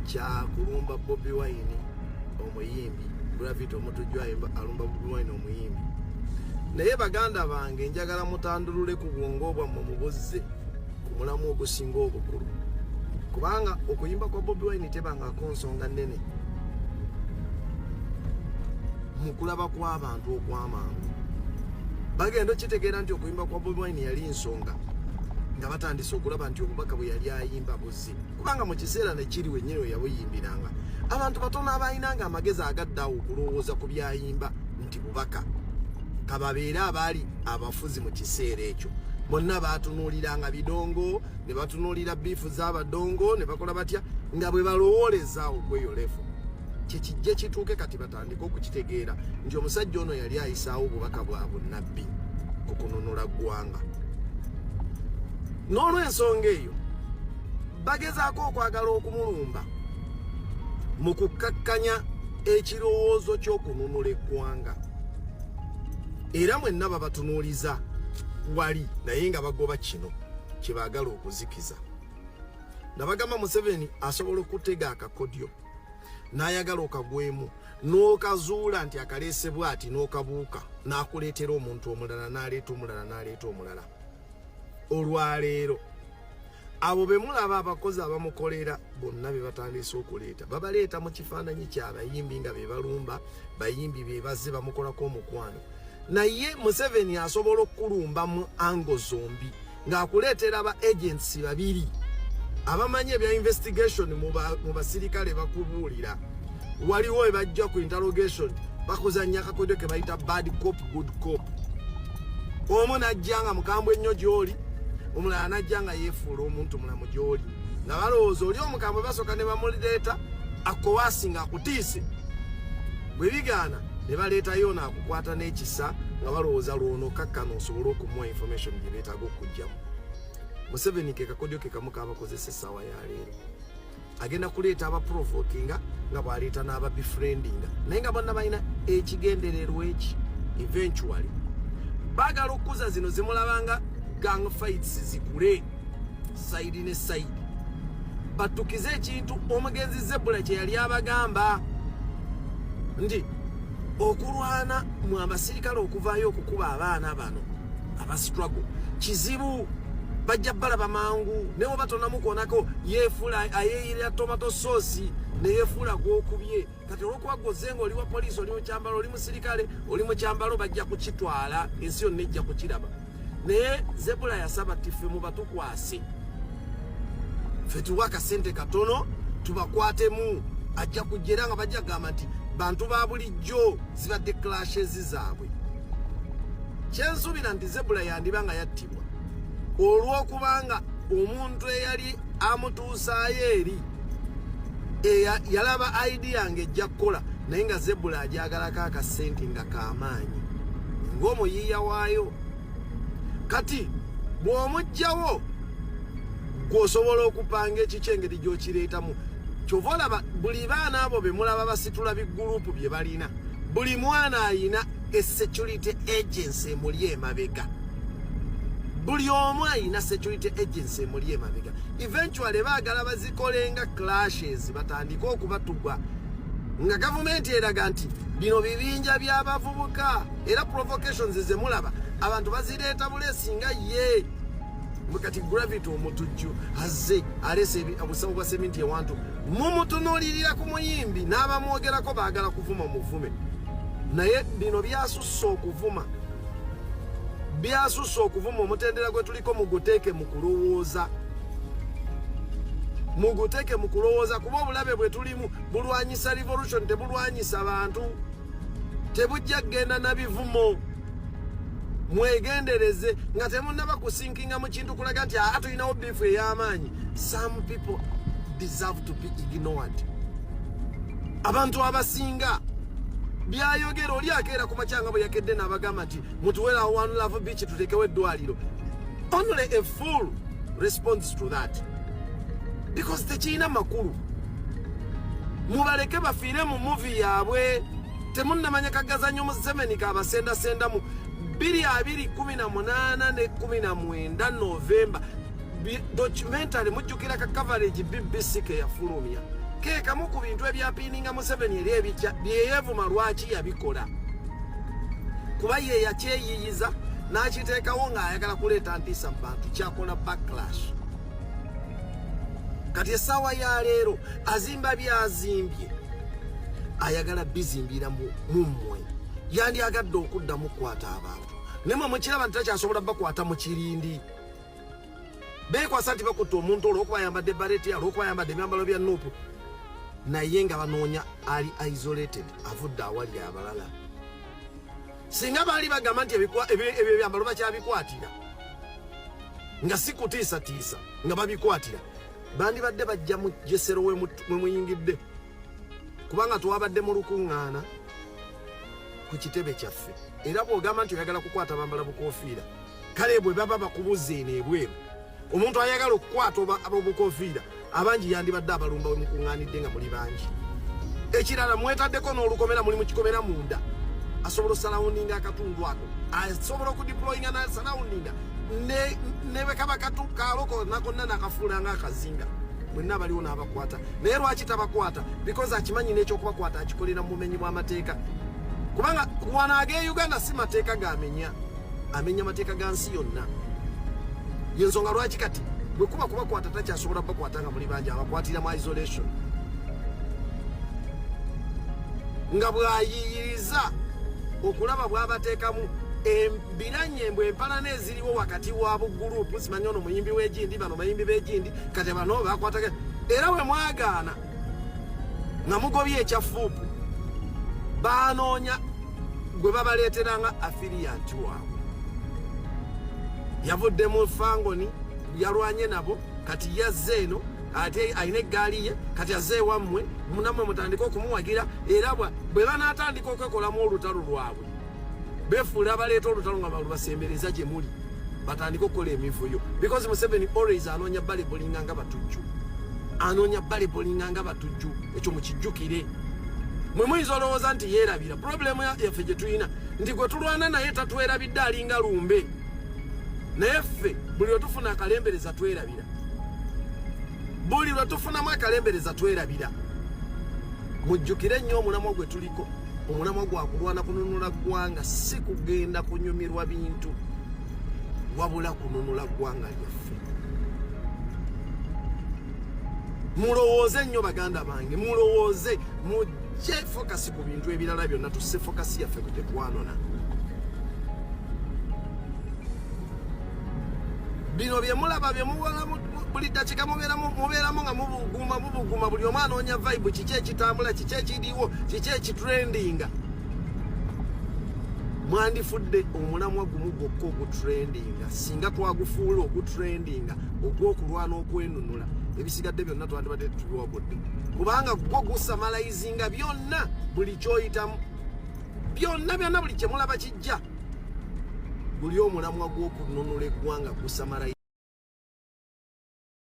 Kya kulumba Bobi Wine omuyimbi, Gravity Omutujju alumba Bobi Wine omuyimbi. Naye baganda bange, njagala mutandulule ku bwongo bwammwe, mubuzze ku mulamu ogusinga obukulu, kubanga okuyimba kwa Bobi Wine tebangako nsonga nnene mu kulaba kw'abantu okw'amangu. Bagenda okitegeera nti okuyimba kwa Bobi Wine yali nsonga nga batandise okulaba nti obubaka bwe yali ayimba buzze, kubanga mu kiseera nekiri wennyini we yabuyimbiranga, abantu batono abalinanga amagezi agaddeawo okulowooza ku byayimba nti bubaka. Kababeere abaali abafuzi mu kiseera ekyo, bonna batunuuliranga bidongo ne batunuulira beef z'abadongo ne bakola batya nga bwe balowoolezaawo kweyo level. Kyekijja kituuke kati batandike okukitegeera nti omusajja ono yali ayisaawo obubaka bwa bunnabbi ku kununula ggwanga. N'olw'ensonga eyo bagezaako okwagala okumulumba mu kukkakkanya ekirowoozo ky'okununula eggwanga, era mwenna babatunuuliza wali, naye nga bagoba kino kye baagala okuzikiza. Nabagamba, Museveni asobola okutega akakodyo n'ayagala okagwemu, n'okazuula nti akaleese bwati, n'okabuuka, n'akuleetera omuntu omulala, n'aleeta omulala, n'aleeta omulala. Olwaleero abo be mulaba, abakozi abamukolera bonna be batandise okuleeta, babaleeta mu kifaananyi ky'abayimbi nga be balumba bayimbi be bazze bamukolako omukwano. Naye Museveni asobola okukulumba mu angle zombi, ng'akuleetera ba agents babiri abamanyi ebya investigation mu basirikale. Bakubuulira, waliwo ebajja ku interrogation, bakuzanya akakodyo ke bayita bad cop, good cop. Omu najja nga mukambwe ennyo gy'oli, omulala najja nga yeefuula omuntu mulamu gy'oli, nga balowooza oli omukambwe. Basooka ne bamuleeta akowaasi nga akutiise, bwe bigaana ne baleetayo ono akukwata n'ekisa, nga balowooza lwono kakkano osobole okumuwa information gye beetaaga okugjamu. Museveni ke kakodyo ke kamu kabakozesa essaawa ya leero. Agenda kuleeta abaprovokinga nga bw'aleeta n'ababefriendinga, naye nga bonna balina ekigendererwa eki eventually baagala okukuza zino zimulabanga gang fights zikule side ne side, batukize ekintu omugenzi Zebula kye yali abagamba nti okulwana mu abasirikale okuvaayo okukuba abaana bano aba struggle kizibu, bajja balaba mangu, naye oba tonamukonako yefuula ayeyirira tomato sauce neyefuula gwokubye. Kati olwokuba gwoze nga oli wa poliisi, oli mukyambalo, oli musirikale, oli mukyambalo, bajja kukitwala, ensi yonna ejja kukiraba. Naye Zebula yasaba ti ffe mubatukwase, ffe tuwe akasente katono tubakwatemu, ajja kujja era nga bajja kugamba nti bantu ba bulijjo, zibadde clashes zaabwe. Kyensuubira nti Zebula yandiba nga yattibwa olw'okubanga omuntu eyali amutuusaayo eri yalaba idea nga ejja kukola, naye nga Zebula ajagalako akasente nga kamaanyi ng'omuyiiya waayo. Kati bw'omuggyawo, gw'osobola okupanga ekiki engeri gy'okireetamu. Kyova olaba buli baana abo be mulaba basitula bigurupu bye balina, buli mwana ayina e security agency emuli emabega, buli omu ayina security agency emuli emabega. Eventually baagala bazikolenga clashes, batandike okubatuga nga gavumenti eraga nti bino bibinja by'abavubuka. Era provocations zemulaba abantu bazireeta buleesi nga ye kati Gravity Omutujju azze aleese obusawo bwa seminti ewantu, mumutunuulirira ku muyimbi n'abamwogerako baagala kuvuma muvume, naye bino byasusse okuvuma, byasusse okuvuma. Omutendera gwe tuliko muguteeke mu kulowooza, muguteeke mu kulowooza, kuba obulabe bwe tulimu bulwanyisa revolution, tebulwanyisa bantu, tebujja kugenda na bivumo. Mwegendereze nga temunnaba kusinkinga mu kintu kulaga nti aa tulinawo beef ey'amaanyi. Some people deserve to be ignored. Abantu abasinga byayogera, oli akeera ku makyanga bwe yakedde n'abagamba nti mutuwerawo One Love Beach tutekewo eddwaliro. Only a fool responds to that, because tekirina makulu. Mubaleke bafiire mu movie yaabwe. Temunnamanya kagazanyo Museveni kabasendasendamu. 2018 ne 19 Novemba, documentary mujjukira ka coverage BBC ke yafulumya. Ke kamu ku bintu ebyapiininga Museveni eri ebikya byeyeevuma lwaki yabikola, kuba ye yakyeyiyiza n'akiteekawo ng'ayagala kuleeta ntiisa mu bantu, kyakola backlash. Kati essaawa ya leero azimba byazimbye, ayagala bizimbira mu mmwe. Yandyagadde okuddamu kukwata abantu, naye mwe mukiraba nti takyasobola bakwata mu kirindi. Beekwasa nti bakutta omuntu olwokuba ayambadde bareti, olwokuba ayambadde ebyambalo bya NUP, naye nga banoonya ali isolated, avudde awali abalala. Singa baali bagamba nti ebyo ebyambalo bakyabikwatira nga si kutiisatiisa, nga babikwatira, bandibadde bajja mu jesero we muyingidde, kubanga twabadde mu lukuŋŋaana ku kitebe kyaffe. Era bw'ogamba nti oyagala kukwata bambala bukofiira, kale bwe baba bakubuza eno ebweru, omuntu ayagala okukwata obukofiira abangi yandibadde abalumba we mukuŋŋaanidde nga muli bangi. Ekirala, mwetaddeko n'olukomera, muli mu kikomera munda, asobola osurroundinga akatundu ako, asobola okudeployinga nasurroundinga ne bwe kaba kaalo konna konna nakafuula nga akazinga, mwenna abaliwo n'abakwata. Naye lwaki tabakwata? Because akimanyi n'ekyokubakwata akikolera mu bumenyi bw'amateeka, kubanga wano ag'e Uganda si mateeka gamenya, amenya mateeka ga nsi yonna. Yensonga lwaki kati bwe kuba kubakwata takyasobola bakwata nga muli bangi, abakwatira mu isolation nga bw'ayiyiriza okulaba bw'abateekamu embiranye embwe, empalana eziriwo wakati wa bugurupu. Simanyi ono muyimbi w'egindi, bano bayimbi b'egindi, kati bano bakwataga. Era bwe mwagaana nga mugobye ekya FUUPU, banoonya gwe babaleeteranga affiliate waabwe, yavudde mu fangoni, yalwanye nabo, kati yazze eno, ate alina eggaali ye, kati azze ewammwe, nammwe mutandike okumuwagira. Era bwe banaatandika okwekolamu olutalo lwabwe, befuula abaleeta olutalo nga balubasembereza gye muli, batandike okukola emivuyo, because Museveni always anoonya balabelinga nga batujju, anoonya balabelinga nga batujju. Ekyo mukijjukire. Mwe muyinza olowooza nti yeerabira. Problemu yaffe gye tulina nti gwe tulwana naye tatwerabidde, alinga lumbe, naye ffe buli lwe tufuna akalembereza twerabira, buli lwe tufunamu akalembereza twerabira. Mujjukire nnyo omulamwa gwe tuliko, omulamwa gwa kulwana kununula ggwanga, si kugenda kunyumirwa bintu, wabula kununula ggwanga lyaffe. Mulowooze nnyo baganda bange, mulowooze, mujje focus ku bintu ebirala byonna, tusse focus yaffe ku tetwanona. Bino bye mulaba bye muwala buli ddakiika mubeeramu nga mubuguma mubuguma, buli omu anoonya vibe, kiki ekitambula, kiki ekiriwo, kiki ekitrendinga. Mwandifudde omulamwa gumu gwokka ogutrendinga. Singa twagufuula ogutrendinga ogw'okulwana okwenunula, ebisigadde byonna twandibadde tubiwagudde, kubanga gwo gusummarizinga byonna, buli kyoyitamu byonna byonna, buli kyemulaba kijja, buli omulamwa gw'okununula eggwanga gusummarize.